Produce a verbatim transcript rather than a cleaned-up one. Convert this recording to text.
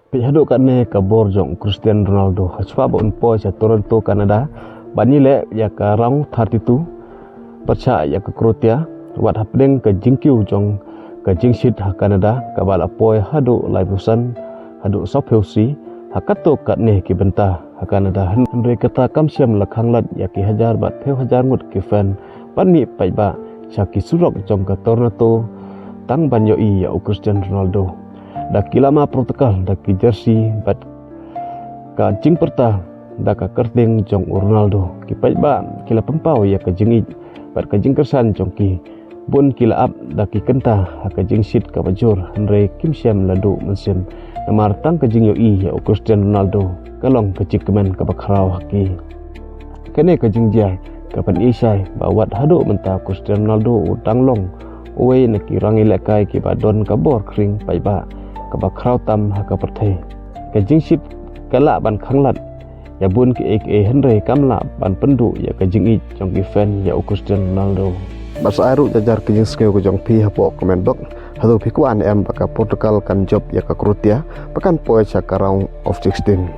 Peit haduh katne ka bor jong u Cristiano Ronaldo hashwa ba un poi sha Toronto, Canada, ban ïaleh ïa ka round thirty-two pyrshah ïa ka Croatia, wat hapdeng ka jingkiew jong ka jingshit ha Canada kaba la poi haduh laiphew san haduh sawphew shi ha katto katne ki bynta ha Canada. Hynrei kata kam shym la khanglad ïa ki hajar bad phew hajar ngut ki fan ban mih paidbah sha ki surok jong ka Toronto tang ban ïohi ïa u Cristiano Ronaldo. Da ki lama protocol, da ki jersey bad ka jingpyrta da ka kyrteng jong u Ronaldo, ki paidbah ki la pynpaw ïa ka jingïeit bad ka jingkyrshan jong ki. Bun ki la ap da ki kynta ha ka jingshit kaba jur, hynrei kim shym la duh mynsiem namar tang ka jingïohi ïa u Cristiano Ronaldo ka long ka jingkmen kaba khraw ha ki. Kane ka jingjia ka pyni shai ba wat haduh mynta u Cristiano Ronaldo u dang long uwei na ki rangïalehkai kiba don ka bor khring paidbah kaba khraw tam ha ka pyrthei. Ka jingshit ka lah ban khanglad ïa bun kiei kiei, hynrei kam lah ban pynduh ïa ka jingïeit jong ki fan ïa u Cristiano Ronaldo. Bad sa ai ruh jar jar ka jingsngew ka jong phi hapoh comment box. Hato phi kwah ne em ba ka Portugal kan jop ïa ka Croatia ba kan poi sha ka round of sixteen?